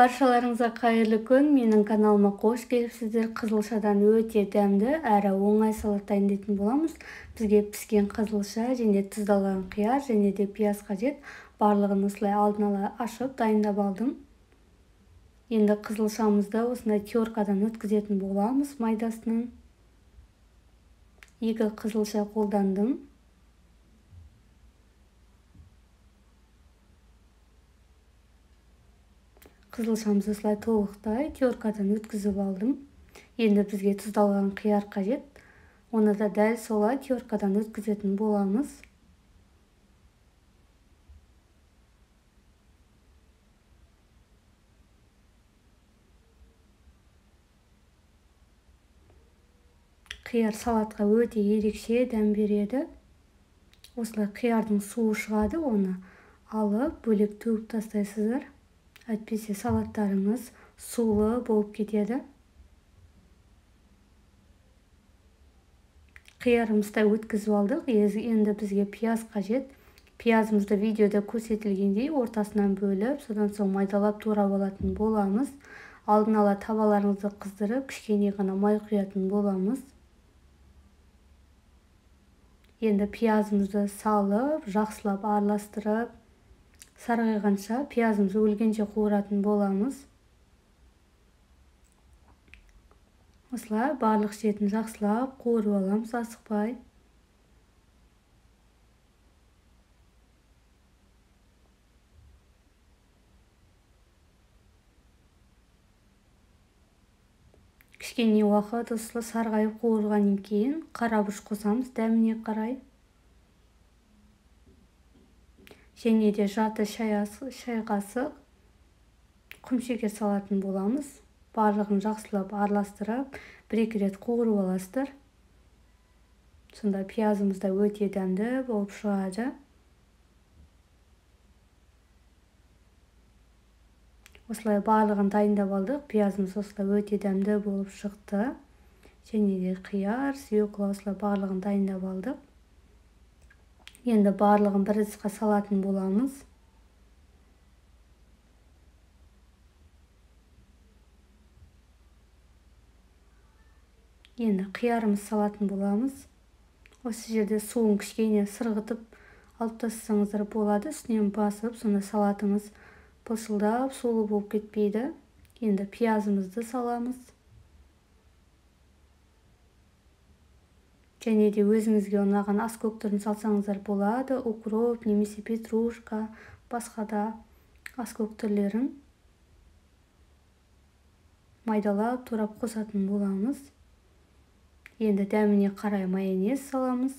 Баршаларыңызға қайырлы күн. Менің каналыма қош келіпсіздер. Қызылшадан өте дәмді әрі оңай салат дайындайтын боламыз. Бізге піскен қызылша және тұздалған қияр және де пияз қажет. Барлығын осылай алдын ала ашып дайындап алдым. Енді қызылшамызды осындай теркадан өткізетін боламыз майдасынан. 2 қызылша қолдандым. Қызылшамызды осылай толықтай теркадан өткізіп алдым. Енді бізге тұздалған қияр қажет. Оны да дәл солай теркадан өткізетін боламыз. Қияр салатқа өте ерекше дәм береді. Осылай қиярдың суы шығады, оны алып бөлек төгіп тастайсыздар. Әйтпесе салаттарыңыз сулы болып кетеді. Қиярымызды өткізіп алдық. Енді бізге пияз қажет. Пиязымызды видеода көрсетілгендей ортасынан бөліп, содан соң майдалап турап алатын боламыз. Алдын ала табаларыңызды қыздырып, кішкене ғана май құятын боламыз. Енді пиязымызды салып, жақсылап араластырып, сарғайғанша пиязымызды өлгенше қуыратын боламыз. Осылай барлық шетін жақсылап қуырып аламыз асықпай. Кішкене уақыт осылай сарғайып қуырғаннан кейін қара бұрыш қосамыз дәміне қарай. Және де жарты шай қасық құмшекер салатын боламыз. Барлығын жақсылап араластырып, бір-екі рет қуырып аласыздар. Сонда пиязымыз да өте дәмді болып шығады. Осылай барлығын дайындап алдық. Пиязымыз осылай өте дәмді болып шықты. Және де қияр, свекла осылай барлығын дайындап алдық. Енді барлығын бір ыдысқа салатын боламыз. Енді қиярымыз салатын боламыз. Осы жерде суын кішкене сырғытып алып тастасаңыздар болады. Үстінен басып, сонда салатыңыз пылшылдап сулы болып кетпейді. Енді пиязымызды саламыз. Және де өзіңізге ұнаған ас көк түрін салсаңыздар болады. Укроп немесе петрушка, басқа да ас көк түрлерін майдалап турап қосатын боламыз. Енді дәміне қарай майонез саламыз.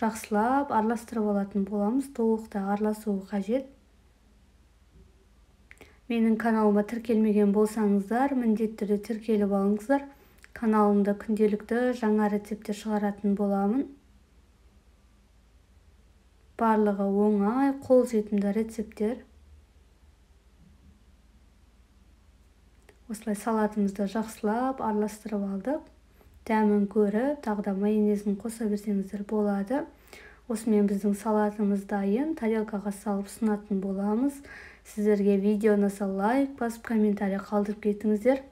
Жақсылап араластырып алатын боламыз. Толықтай араласуы қажет. Менің каналыма тіркелмеген болсаңыздар, міндетті түрде тіркеліп алыңыздар. Каналымда күнделікті жаңа рецепттер шығаратын боламын. Барлығы оңай, қолжетімді рецепттер. Осылай салатымызды жақсылап араластырып алдық. Дәмін көріп, тағы да майонезін қоса берсеңіздер болады. Осымен біздің салатымыз дайын. Тарелкаға салып ұсынатын боламыз. Сіздерге видео ұнаса лайк басып, комментарий қалдырып кетіңіздер.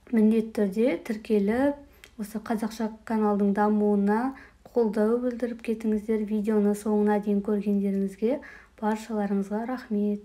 Міндетті түрде тіркеліп, осы қазақша каналдың дамуына қолдау білдіріп кетіңіздер. Видеоны соңына дейін көргендеріңізге баршаларыңызға рахмет.